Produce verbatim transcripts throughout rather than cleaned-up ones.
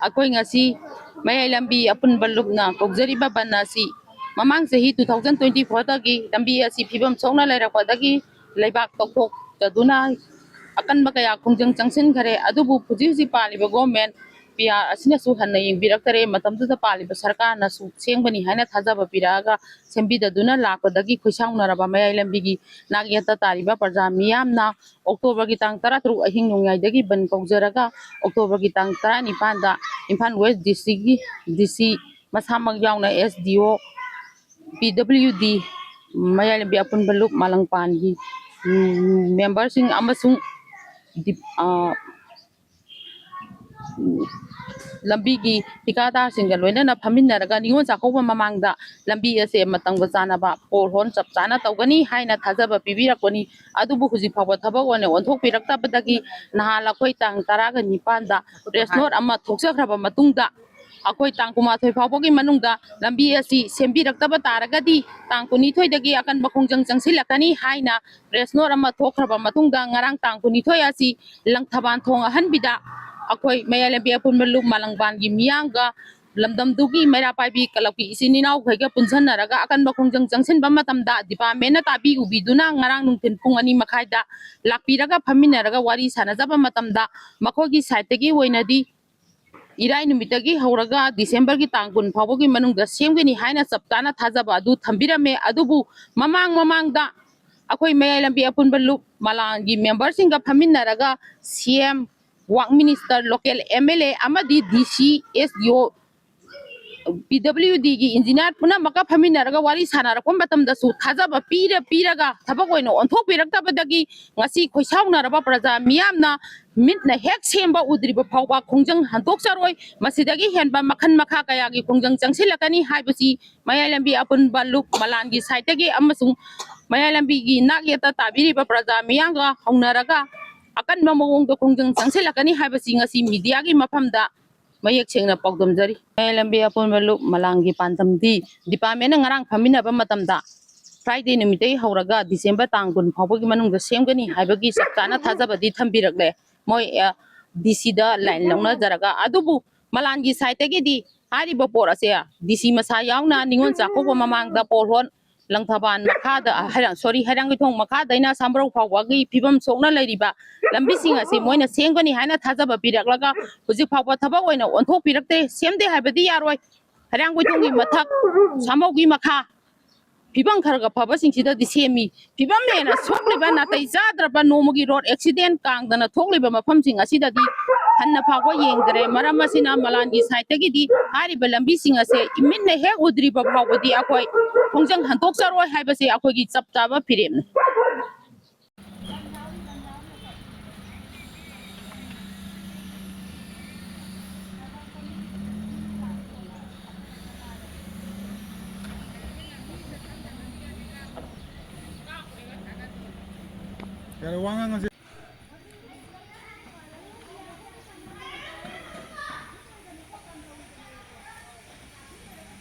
ꯑꯩꯈꯣꯏ ꯉꯁꯤ ꯃꯌꯥꯏ ꯂꯝꯕꯤ ꯑꯄꯨꯟꯕ ꯂꯨꯞꯅ ꯀꯧꯖꯔꯤꯕ ꯕꯟ ꯑꯁꯤ ꯃꯃꯥꯡ ꯆꯍꯤ two thousand twenty fourꯗꯒꯤ ꯂꯝꯕꯤ ꯑꯁꯤ ꯐꯤꯕꯝ ꯁꯣꯛꯅ ꯂꯩꯔꯛꯄꯗꯒꯤ ꯂꯩꯕꯥꯛ ꯇꯧꯊꯣꯛꯇꯗꯨꯅ ꯑꯀꯟꯕ ꯀꯌꯥ ꯈꯣꯡꯖꯪ ꯆꯪꯁꯤꯟꯈꯔꯦ꯫ ꯑꯗꯨꯕꯨ ꯍꯧꯖꯤꯛ ꯍꯧꯖꯤꯛ ꯄꯥꯜꯂꯤꯕ ꯒꯣꯔꯃꯦꯟ ꯄꯤ ꯑꯥꯔ ꯑꯁꯤꯅꯁꯨ ꯍꯟꯅ ꯌꯦꯡꯕꯤꯔꯛꯇꯔꯦ꯫ ꯃꯇꯝꯗꯨꯗ ꯄꯥꯜꯂꯤꯕ ꯁꯔꯀꯥꯔꯅꯁꯨ ꯁꯦꯝꯒꯅꯤ ꯍꯥꯏꯅ ꯊꯥꯖꯕ ꯄꯤꯔꯛꯑꯒ ꯁꯦꯝꯕꯤꯗꯗꯨꯅ ꯂꯥꯛꯄꯗꯒꯤ ꯈꯣꯏꯁꯥꯎꯅꯔꯕ ꯃꯌꯥꯏ ꯂꯝꯕꯤꯒꯤ ꯅꯥꯛ ꯌꯦꯠꯇ ꯇꯥꯔꯤꯕ ꯄ꯭ꯔꯖꯥ ꯃꯤꯌꯥꯝꯅ ꯑꯣꯛꯇꯣꯕꯔꯒꯤ ꯇꯥꯡ ꯇꯔꯥꯇꯔꯨꯛ ꯑꯍꯤꯡ ꯅꯣꯡꯌꯥꯏꯗꯒꯤ ꯕꯟ ꯀꯧꯖꯔꯒ ꯑꯣꯛꯇꯣꯕꯔꯒꯤ ꯇꯥꯡ ꯇꯔꯥꯅꯤꯄꯥꯟꯗ ꯏꯝꯐꯥꯜ ꯋꯦꯁ ꯗꯤꯁꯇ꯭ꯔꯤꯛꯀꯤ ꯗꯤ ꯁꯤ ꯃꯁꯥꯃꯛ ꯌꯥꯎꯅ ꯑꯦꯁ ꯗꯤ ꯑꯣ, ꯄꯤ ꯗꯕ꯭ꯂꯤꯌꯨ ꯗꯤ, ꯃꯌꯥꯏ ꯂꯝꯕꯤ ꯑꯄꯨꯟꯕ ꯂꯨꯞ ꯃꯥꯂꯪꯄꯥꯟꯒꯤ, ꯎꯝ, ꯃꯦꯝꯕꯔꯁꯤꯡ ꯑꯃꯁꯨꯡ ꯗꯤꯞ-, ꯑ, ꯂꯝꯕꯤꯒꯤ ꯊꯤꯀꯥꯗꯥꯔꯁꯤꯡꯒ ꯂꯣꯏꯅꯅ ꯐꯝꯃꯤꯟꯅꯔꯒ ꯅꯤꯉꯣꯜ ꯆꯥꯛꯀꯧꯕ ꯃꯃꯥꯡꯗ ꯂꯝꯕꯤ ꯑꯁꯦ ꯃꯇꯝꯒ ꯆꯥꯟꯅꯕ ꯄꯣꯜ ꯍꯣꯜ ꯆꯞ ꯆꯥꯅ ꯇꯧꯒꯅꯤ ꯍꯥꯏꯅ ꯊꯥꯖꯕ ꯄꯤꯕꯤꯔꯛꯄꯅꯤ꯫ ꯑꯗꯨꯕꯨ ꯍꯧꯖꯤꯛ ꯐꯥꯎꯕ ꯊꯕꯛ ꯑꯣꯏꯅ ꯑꯣꯟꯊꯣꯛꯄꯤꯔꯛꯇꯕꯗꯒꯤ ꯅꯍꯥꯟ ꯑꯩꯈꯣꯏ ꯇꯥꯡ ꯇꯔꯥꯒ ꯅꯤꯄꯥꯟꯗ ꯄ꯭ꯔꯦꯁ ꯅꯣꯠ ꯑꯃ ꯊꯣꯛꯆꯈ꯭ꯔꯕ ꯃꯇꯨꯡꯗ ꯑꯩꯈꯣꯏ ꯇꯥꯡ ꯀꯨꯟꯃꯥꯊꯣꯏ ꯐꯥꯎꯕꯒꯤ ꯃꯅꯨꯡꯗ ꯂꯝꯕꯤ ꯑꯁꯤ ꯁꯦꯝꯕꯤꯔꯛꯇꯕ ꯇꯥꯔꯒꯗꯤ ꯇꯥꯡ ꯀꯨꯟꯅꯤꯊꯣꯏꯗꯒꯤ ꯑꯀꯟꯕ ꯈꯣꯡꯖꯪ ꯆꯪꯁꯤꯜꯂꯛꯀꯅꯤ ꯍꯥꯏꯅ ꯄ꯭ꯔꯦꯁ ꯅꯣꯠ ꯑꯃ ꯊꯣꯛꯈ꯭ꯔꯕ ꯃꯇꯨꯡꯗ ꯉꯔꯥꯡ ꯇꯥꯡ ꯀꯨꯟꯅꯤꯊꯣꯏ ꯑꯁꯤ ꯂꯪꯊꯕꯥꯜ ꯊꯣꯡ ꯑꯍꯟꯕꯤꯗ ꯑꯩꯈꯣꯏ ꯃꯌꯥꯏ ꯂꯝꯕꯤ ꯑꯄꯨꯟꯕ ꯂꯨꯞ ꯃꯥꯂꯪꯕꯥꯟꯒꯤ ꯃꯤꯌꯥꯝꯒ ꯂꯝꯗꯝꯗꯨꯒꯤ ꯃꯩꯔꯥ ꯄꯥꯏꯕꯤ ꯀꯂꯕꯀꯤ ꯏꯆꯤꯟ ꯏꯅꯥꯎꯈꯩꯒ ꯄꯨꯟꯁꯤꯟꯅꯔꯒ ꯑꯀꯟꯕ ꯈꯣꯡꯖꯪ ꯆꯪꯁꯤꯟꯕ ꯃꯇꯝꯗ ꯗꯤꯄꯥꯔꯠꯃꯦꯟꯅ ꯇꯥꯕꯤ ꯎꯕꯤꯗꯨꯅ ꯉꯔꯥꯡ ꯅꯨꯡꯊꯤꯜ ꯄꯨꯡ ꯑꯅꯤ ꯃꯈꯥꯏꯗ ꯂꯥꯛꯄꯤꯔꯒ ꯐꯝꯃꯤꯟꯅꯔꯒ ꯋꯥꯔꯤ ꯁꯥꯟꯅꯖꯕ ꯃꯇꯝꯗ ꯃꯈꯣꯏꯒꯤ ꯁꯥꯏꯠꯇꯒꯤ ꯑꯣꯏꯅꯗꯤ ꯏꯔꯥꯏ ꯅꯨꯃꯤꯠꯇꯒꯤ ꯍꯧꯔꯒ ꯗꯤꯁꯦꯝꯕꯔꯒꯤ ꯇꯥꯡ ꯀꯨꯟ ꯐꯥꯎꯕꯒꯤ ꯃꯅꯨꯡꯗ ꯁꯦꯝꯒꯅꯤ ꯍꯥꯏꯅ ꯆꯞ ꯆꯥꯅ ꯊꯥꯖꯕ ꯑꯗꯨ ꯊꯝꯕꯤꯔꯝꯃꯦ꯫ ꯑꯗꯨꯕꯨ ꯃꯃꯥꯡ ꯃꯃꯥꯡꯗ ꯑꯩꯈꯣꯏ ꯃꯌꯥꯏ ꯂꯝꯕꯤ ꯑꯄꯨꯟꯕ ꯂꯨꯞ ꯃꯂꯥꯡꯒꯤ ꯃꯦꯝꯕꯔꯁꯤꯡꯒ ꯐꯝꯃꯤꯟꯅꯔꯒ ꯁꯤ M, work minister, local M L A ꯑꯃꯗꯤ ꯗꯤ ꯁꯤ, ꯑꯦꯁ ꯗꯤ ꯑꯣ, ꯄꯤ ꯗꯕ꯭ꯂꯤꯌꯨ ꯗꯤꯒꯤ ꯏꯟꯖꯤꯅꯤꯌꯥꯔ ꯄꯨꯝꯅꯃꯛꯀ ꯐꯝꯃꯤꯟꯅꯔꯒ ꯋꯥꯔꯤ ꯁꯥꯟꯅꯔꯛꯄ ꯃꯇꯝꯗꯁꯨ ꯊꯥꯖꯕ ꯄꯤꯔ ꯄꯤꯔꯒ ꯊꯕꯛ ꯑꯣꯏꯅ ꯑꯣꯟꯊꯣꯛꯄꯤꯔꯛꯇꯕꯗꯒꯤ ꯉꯁꯤ ꯈꯣꯏꯁꯥꯎꯅꯔꯕ ꯄ꯭ꯔꯖꯥ ꯃꯤꯌꯥꯝꯅ ꯃꯤꯠꯅ ꯍꯦꯛ ꯁꯦꯝꯕ ꯎꯗ꯭ꯔꯤꯕ ꯐꯥꯎꯕ ꯈꯣꯡꯖꯪ ꯍꯟꯗꯣꯛꯆꯔꯣꯏ꯫ ꯃꯁꯤꯗꯒꯤ ꯍꯦꯟꯕ ꯃꯈꯜ ꯃꯈꯥ ꯀꯌꯥꯒꯤ ꯈꯣꯡꯖꯪ ꯆꯪꯁꯤꯜꯂꯛꯀꯅꯤ ꯍꯥꯏꯕꯁꯤ ꯃꯌꯥꯏ ꯂꯝꯕꯤ ꯑꯄꯨꯟꯕ ꯂꯨꯞ ꯃꯂꯥꯟꯒꯤ ꯁꯥꯏꯠꯇꯒꯤ ꯑꯃꯁꯨꯡ ꯃꯌꯥꯏ ꯂꯝꯕꯤꯒꯤ ꯅꯥꯛ ꯌꯦꯠꯇ ꯇꯥꯕꯤꯔꯤꯕ ꯄ꯭ꯔꯖꯥ ꯃꯤꯌꯥꯝꯒ ꯍꯧꯅꯔꯒ ꯑꯀꯟꯕ ꯃꯑꯣꯡꯗ ꯈꯣꯡꯖꯪ ꯆꯪꯁꯤꯜꯂꯛꯀꯅꯤ ꯍꯥꯏꯕꯁꯤ ꯉꯁꯤ ꯃꯤꯗꯤꯌꯥꯒꯤ ꯃꯐꯝꯗ ꯃꯌꯦꯛ ꯁꯦꯡꯅ ꯄꯥꯎꯗꯝꯖꯔꯤ꯫ ꯃꯌꯥꯏ ꯂꯝꯕꯤ ꯑꯄꯨꯟꯕ ꯂꯨꯞ ꯃꯂꯥꯡꯒꯤ ꯄꯥꯟꯗꯝꯗꯤ ꯗꯤꯄꯥꯔꯠꯃꯦꯟꯅ ꯉꯔꯥꯡ ꯐꯝꯃꯤꯟꯅꯕ ꯃꯇꯝꯗ ꯐ꯭ꯔꯥꯏꯗꯦ ꯅꯨꯃꯤꯠꯇꯒꯤ ꯍꯧꯔꯒ ꯗꯤꯁꯦꯝꯕꯔ ꯇꯥꯡ ꯀꯨꯟ ꯐꯥꯎꯕꯒꯤ ꯃꯅꯨꯡꯗ ꯁꯦꯝꯒꯅꯤ ꯍꯥꯏꯕꯒꯤ ꯆꯞ ꯆꯥꯅ ꯊꯥꯖꯕꯗꯤ ꯊꯝꯕꯤꯔꯛꯂꯦ꯫ ꯃꯣꯏ, ꯑ, ꯗꯤ ꯁꯤꯗ ꯂꯥꯏꯟ ꯂꯧꯅꯖꯔꯒ, ꯑꯗꯨꯕꯨ ꯃꯂꯥꯟꯒꯤ ꯁꯥꯏꯠꯇꯒꯤꯗꯤ ꯍꯥꯏꯔꯤꯕ ꯄꯣꯠ ꯑꯁꯦ ꯗꯤ ꯁꯤ ꯃꯁꯥ ꯌꯥꯎꯅ ꯅꯤꯉꯣꯜ ꯆꯥꯛꯀꯧꯕ ꯃꯃꯥꯡꯗ ꯄꯣꯔꯍꯣꯟ, ꯂꯪꯊꯕꯥꯜ ꯃꯈꯥꯗ, ꯍꯩꯔꯥꯡ, ꯁꯣꯔꯤ, ꯍꯩꯔꯥꯡꯒꯣꯏꯊꯣꯡ ꯃꯈꯥꯗꯩꯅ ꯁꯥꯝꯕ꯭ꯔꯧ ꯐꯥꯎꯕꯒꯤ ꯐꯤꯕꯝ ꯁꯣꯛꯅ ꯂꯩꯔꯤꯕ ꯂꯝꯕꯤꯁꯤꯡ ꯑꯁꯤ ꯃꯣꯏꯅ ꯁꯦꯝꯒꯅꯤ ꯍꯥꯏꯅ ꯊꯥꯖꯕ ꯄꯤꯔꯛꯂꯒ ꯍꯧꯖꯤꯛ ꯐꯥꯎꯕ ꯊꯕꯛ ꯑꯣꯏꯅ ꯑꯣꯟꯊꯣꯛꯄꯤꯔꯛꯇꯦ꯫ ꯁꯦꯝꯗꯦ ꯍꯥꯏꯕꯗꯤ ꯌꯥꯔꯣꯏ꯫ ꯍꯩꯔꯥꯡꯒꯣꯏꯊꯣꯡꯒꯤ ꯃꯊꯛ, ꯁꯥꯝꯕ꯭ꯔꯧꯒꯤ ꯃꯈꯥ, ꯐꯤꯕꯝ ꯈꯔ ꯈꯔ ꯐꯕꯁꯤꯡꯁꯤꯗꯗꯤ ꯁꯦꯝꯃꯤ꯫ ꯐꯤꯕꯝ ꯍꯦꯟꯅ ꯁꯣꯛꯂꯤꯕ, ꯅꯥꯇꯩ ꯆꯥꯗ꯭ꯔꯕ ꯅꯣꯡꯃꯒꯤ ꯔꯣꯗ ꯑꯦꯛꯁꯤꯗꯦꯟ ꯀꯥꯡꯗꯅ ꯊꯣꯛꯂꯤꯕ ꯃꯐꯝꯁꯤꯡ ꯑꯁꯤꯗꯗꯤ ꯍꯟꯅ ꯐꯥꯎꯕ ꯌꯦꯡꯗꯔꯦ꯫ ꯃꯔꯝ ꯑꯁꯤꯅ ꯃꯂꯥꯟꯒꯤ ꯁꯥꯏꯠꯇꯒꯤꯗꯤ ꯍꯥꯏꯔꯤꯕ ꯂꯝꯕꯤꯁꯤꯡ ꯑꯁꯦ ꯏꯃꯤꯠꯅ ꯍꯦꯛ ꯎꯗ꯭ꯔꯤꯕ ꯐꯥꯎꯕꯗꯤ ꯑꯩꯈꯣꯏ ꯈꯣꯡꯖꯪ ꯍꯟꯗꯣꯛꯆꯔꯣꯏ ꯍꯥꯏꯕꯁꯦ ꯑꯩꯈꯣꯏꯒꯤ ꯆꯞ ꯆꯥꯕ ꯐꯤꯔꯦꯞꯅꯤ꯫ ꯌꯥꯔꯦ, ꯋꯥ ꯉꯥꯡꯉꯁꯦ꯫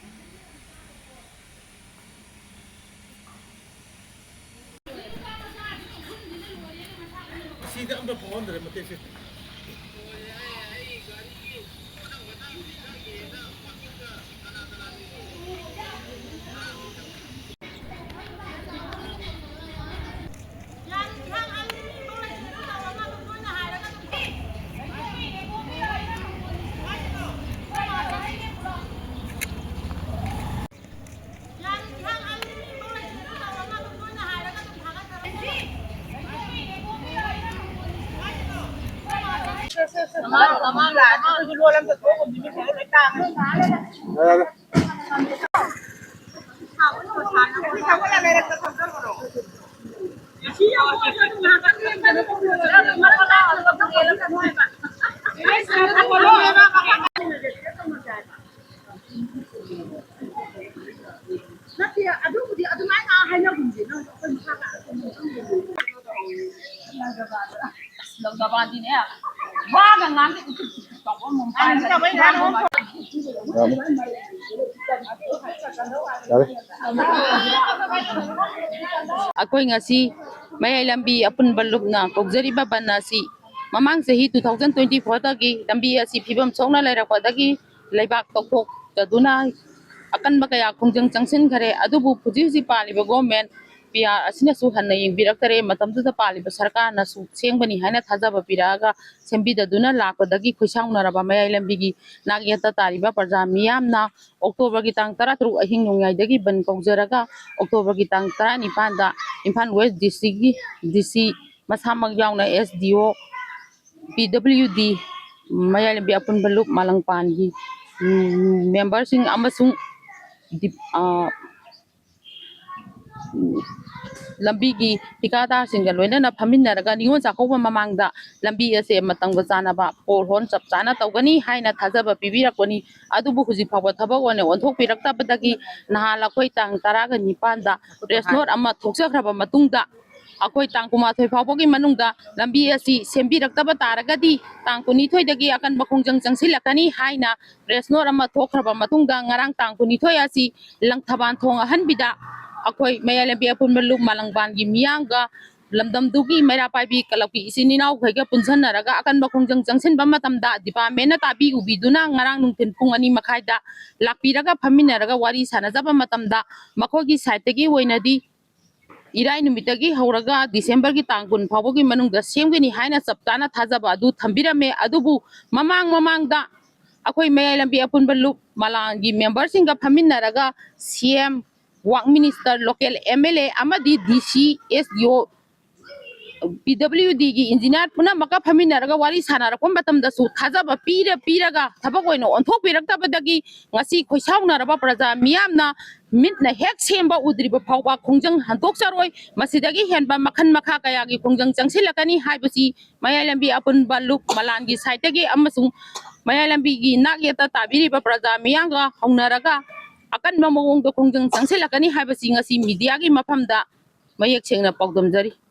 ꯁꯤꯗ ꯑꯝꯇ ꯐꯥꯎꯍꯟꯗ꯭ꯔꯦ ꯃꯇꯦꯛꯁꯦ꯫ ꯅꯠꯇꯦ, ꯑꯗꯨꯕꯨꯗꯤ ꯑꯗꯨꯃꯥꯏꯅ ꯍꯥꯏꯅꯒꯨꯝꯁꯦ, ꯅꯪ ꯑꯩꯈꯣꯏ ꯃꯈꯥ ꯇꯥꯅ ꯈꯪꯗꯦ꯫ ꯂꯪꯗꯕꯥꯗꯤꯅꯦ, ꯋꯥꯒ ꯉꯥꯡꯗꯦ, ꯎꯇꯨꯞ ꯎꯇꯨꯞ ꯇꯧꯕ ꯑꯃ ꯌꯥꯔꯦ꯫ ꯑꯩꯈꯣꯏ ꯉꯁꯤ ꯃꯌꯥꯏ ꯂꯝꯕꯤ ꯑꯄꯨꯟꯕ ꯂꯨꯞꯅ ꯀꯧꯖꯔꯤꯕ ꯕꯟ ꯑꯁꯤ ꯃꯃꯥꯡ ꯆꯍꯤ two thousand twenty fourꯗꯒꯤ ꯂꯝꯕꯤ ꯑꯁꯤ ꯐꯤꯕꯝ ꯁꯣꯛꯅ ꯂꯩꯔꯛꯄꯗꯒꯤ ꯂꯩꯕꯥꯛ ꯇꯧꯊꯣꯛꯇꯗꯨꯅ ꯑꯀꯟꯕ ꯀꯌꯥ ꯈꯣꯡꯖꯪ ꯆꯪꯁꯤꯟꯈꯔꯦ꯫ ꯑꯗꯨꯕꯨ ꯍꯧꯖꯤꯛ ꯍꯧꯖꯤꯛ ꯄꯥꯜꯂꯤꯕ ꯒꯣꯔꯃꯦꯟ ꯄꯤ ꯑꯥꯔ ꯑꯁꯤꯅꯁꯨ ꯍꯟꯅ ꯌꯦꯡꯕꯤꯔꯛꯇꯔꯦ꯫ ꯃꯇꯝꯗꯨꯗ ꯄꯥꯜꯂꯤꯕ ꯁꯔꯀꯥꯔꯅꯁꯨ ꯁꯦꯝꯒꯅꯤ ꯍꯥꯏꯅ ꯊꯥꯖꯕ ꯄꯤꯔꯛꯑꯒ ꯁꯦꯝꯕꯤꯗꯗꯨꯅ ꯂꯥꯛꯄꯗꯒꯤ ꯈꯣꯏꯁꯥꯎꯅꯔꯕ ꯃꯌꯥꯏ ꯂꯝꯕꯤꯒꯤ ꯅꯥꯛ ꯌꯦꯠꯇ ꯇꯥꯔꯤꯕ ꯄ꯭ꯔꯖꯥ ꯃꯤꯌꯥꯝꯅ ꯑꯣꯛꯇꯣꯕꯔꯒꯤ ꯇꯥꯡ ꯇꯔꯥꯇꯔꯨꯛ ꯑꯍꯤꯡ ꯅꯣꯡꯌꯥꯏꯗꯒꯤ ꯕꯟ ꯀꯧꯖꯔꯒ ꯑꯣꯛꯇꯣꯕꯔꯒꯤ ꯇꯥꯡ ꯇꯔꯥꯅꯤꯄꯥꯟꯗ ꯏꯝꯐꯥꯜ ꯋꯦꯁ ꯗꯤꯁꯇ꯭ꯔꯤꯛꯀꯤ ꯗꯤ ꯁꯤ ꯃꯁꯥꯃꯛ ꯌꯥꯎꯅ ꯑꯦꯁ ꯗꯤ ꯑꯣ, ꯄꯤ ꯗꯕ꯭ꯂꯤꯎ ꯗꯤ, ꯃꯌꯥꯏ ꯂꯝꯕꯤ ꯑꯄꯨꯟꯕ ꯂꯨꯞ ꯃꯥꯂꯪꯄꯥꯟꯒꯤ, ꯎꯝ, ꯃꯦꯝꯕꯔꯁꯤꯡ ꯑꯃꯁꯨꯡ ꯗꯤꯞ-, ꯑ, ꯂꯝꯕꯤꯒꯤ ꯊꯤꯀꯥꯗꯥꯔꯁꯤꯡꯒ ꯂꯣꯏꯅꯅ ꯐꯝꯃꯤꯟꯅꯔꯒ ꯅꯤꯉꯣꯜ ꯆꯥꯛꯀꯧꯕ ꯃꯃꯥꯡꯗ ꯂꯝꯕꯤ ꯑꯁꯦ ꯃꯇꯝꯒ ꯆꯥꯟꯅꯕ, ꯄꯣꯜ ꯍꯣꯜ ꯆꯞ ꯆꯥꯅ ꯇꯧꯒꯅꯤ ꯍꯥꯏꯅ ꯊꯥꯖꯕ ꯄꯤꯕꯤꯔꯛꯄꯅꯤ꯫ ꯑꯗꯨꯕꯨ ꯍꯧꯖꯤꯛ ꯐꯥꯎꯕ ꯊꯕꯛ ꯑꯣꯏꯅ ꯑꯣꯟꯊꯣꯛꯄꯤꯔꯛꯇꯕꯗꯒꯤ ꯅꯍꯥꯟ ꯑꯩꯈꯣꯏ ꯇꯥꯡ ꯇꯔꯥꯒ ꯅꯤꯄꯥꯟꯗ ꯄ꯭ꯔꯦꯁ ꯅꯣꯠ ꯑꯃ ꯊꯣꯛꯆꯈ꯭ꯔꯕ ꯃꯇꯨꯡꯗ ꯑꯩꯈꯣꯏ ꯇꯥꯡ ꯀꯨꯟꯃꯥꯊꯣꯏ ꯐꯥꯎꯕꯒꯤ ꯃꯅꯨꯡꯗ ꯂꯝꯕꯤ ꯑꯁꯤ ꯁꯦꯝꯕꯤꯔꯛꯇꯕ ꯇꯥꯔꯒꯗꯤ ꯇꯥꯡ ꯀꯨꯟꯅꯤꯊꯣꯏꯗꯒꯤ ꯑꯀꯟꯕ ꯈꯣꯡꯖꯪ ꯆꯪꯁꯤꯜꯂꯛꯀꯅꯤ ꯍꯥꯏꯅ ꯄ꯭ꯔꯦꯁ ꯅꯣꯠ ꯑꯃ ꯊꯣꯛꯈ꯭ꯔꯕ ꯃꯇꯨꯡꯗ ꯉꯔꯥꯡ ꯇꯥꯡ ꯀꯨꯟꯅꯤꯊꯣꯏ ꯑꯁꯤ ꯂꯪꯊꯕꯥꯜ ꯊꯣꯡ ꯑꯍꯟꯕꯤꯗ ꯑꯩꯈꯣꯏ ꯃꯌꯥꯏ ꯂꯝꯕꯤ ꯑꯄꯨꯟꯕ ꯂꯨꯞ ꯃꯥꯂꯪꯕꯥꯟꯒꯤ ꯃꯤꯌꯥꯝꯒ ꯂꯝꯗꯝꯗꯨꯒꯤ ꯃꯩꯔꯥ ꯄꯥꯏꯕꯤ ꯀꯂꯕꯀꯤ ꯏꯆꯤꯟ ꯏꯅꯥꯎꯈꯩꯒ ꯄꯨꯟꯁꯤꯟꯅꯔꯒ ꯑꯀꯟꯕ ꯈꯣꯡꯖꯪ ꯆꯪꯁꯤꯟꯕ ꯃꯇꯝꯗ ꯗꯤꯄꯥꯔꯠꯃꯦꯟꯅ ꯇꯥꯕꯤ ꯎꯕꯤꯗꯨꯅ ꯉꯔꯥꯡ ꯅꯨꯡꯊꯤꯜ ꯄꯨꯡ ꯑꯅꯤ ꯃꯈꯥꯏꯗ ꯂꯥꯛꯄꯤꯔꯒ ꯐꯝꯃꯤꯟꯅꯔꯒ ꯋꯥꯔꯤ ꯁꯥꯟꯅꯖꯕ ꯃꯇꯝꯗ ꯃꯈꯣꯏꯒꯤ ꯁꯥꯏꯠꯇꯒꯤ ꯑꯣꯏꯅꯗꯤ ꯏꯔꯥꯏ ꯅꯨꯃꯤꯠꯇꯒꯤ ꯍꯧꯔꯒ ꯗꯤꯁꯦꯝꯕꯔꯒꯤ ꯇꯥꯡ ꯀꯨꯟ ꯐꯥꯎꯕꯒꯤ ꯃꯅꯨꯡꯗ ꯁꯦꯝꯒꯅꯤ ꯍꯥꯏꯅ ꯆꯞ ꯆꯥꯅ ꯊꯥꯖꯕ ꯑꯗꯨ ꯊꯝꯕꯤꯔꯝꯃꯦ꯫ ꯑꯗꯨꯕꯨ ꯃꯃꯥꯡ ꯃꯃꯥꯡꯗ ꯑꯩꯈꯣꯏ ꯃꯌꯥꯏ ꯂꯝꯕꯤ ꯑꯄꯨꯟꯕ ꯂꯨꯞ ꯃꯂꯥꯟꯒꯤ ꯃꯦꯝꯕꯔꯁꯤꯡꯒ ꯐꯝꯃꯤꯟꯅꯔꯒ ꯁꯤ M, work minister, local M L A ꯑꯃꯗꯤ ꯗꯤ ꯁꯤ, ꯑꯦꯁ ꯗꯤ ꯑꯣ, ꯄꯤ ꯗꯕ꯭ꯂꯤꯎ ꯗꯤꯒꯤ ꯏꯟꯖꯤꯅꯤꯌꯥꯔ ꯄꯨꯝꯅꯃꯛꯀ ꯐꯝꯃꯤꯟꯅꯔꯒ ꯋꯥꯔꯤ ꯁꯥꯟꯅꯔꯛꯄ ꯃꯇꯝꯗꯁꯨ ꯊꯥꯖꯕ ꯄꯤꯔ ꯄꯤꯔꯒ ꯊꯕꯛ ꯑꯣꯏꯅ ꯑꯣꯟꯊꯣꯛꯄꯤꯔꯛꯇꯕꯗꯒꯤ ꯉꯁꯤ ꯈꯣꯏꯁꯥꯎꯅꯔꯕ ꯄ꯭ꯔꯖꯥ ꯃꯤꯌꯥꯝꯅ ꯃꯤꯠꯅ ꯍꯦꯛ ꯁꯦꯝꯕ ꯎꯗ꯭ꯔꯤꯕ ꯐꯥꯎꯕ ꯈꯣꯡꯖꯪ ꯍꯟꯗꯣꯛꯆꯔꯣꯏ꯫ ꯃꯁꯤꯗꯒꯤ ꯍꯦꯟꯕ ꯃꯈꯜ ꯃꯈꯥ ꯀꯌꯥꯒꯤ ꯈꯣꯡꯖꯪ ꯆꯪꯁꯤꯜꯂꯛꯀꯅꯤ ꯍꯥꯏꯕꯁꯤ ꯃꯌꯥꯏ ꯂꯝꯕꯤ ꯑꯄꯨꯟꯕ ꯂꯨꯞ ꯃꯂꯥꯟꯒꯤ ꯁꯥꯏꯠꯇꯒꯤ ꯑꯃꯁꯨꯡ ꯃꯌꯥꯏ ꯂꯝꯕꯤꯒꯤ ꯅꯥꯛ ꯌꯦꯠꯇ ꯇꯥꯕꯤꯔꯤꯕ ꯄ꯭ꯔꯖꯥ ꯃꯤꯌꯥꯝꯒ ꯍꯧꯅꯔꯒ ꯑꯀꯟꯕ ꯃꯑꯣꯡꯗ ꯈꯣꯡꯖꯪ ꯆꯪꯁꯤꯜꯂꯛꯀꯅꯤ ꯍꯥꯏꯕꯁꯤ ꯉꯁꯤ ꯃꯤꯗꯤꯌꯥꯒꯤ ꯃꯐꯝꯗ ꯃꯌꯦꯛ ꯁꯦꯡꯅ ꯄꯥꯎꯗꯝꯖꯔꯤ꯫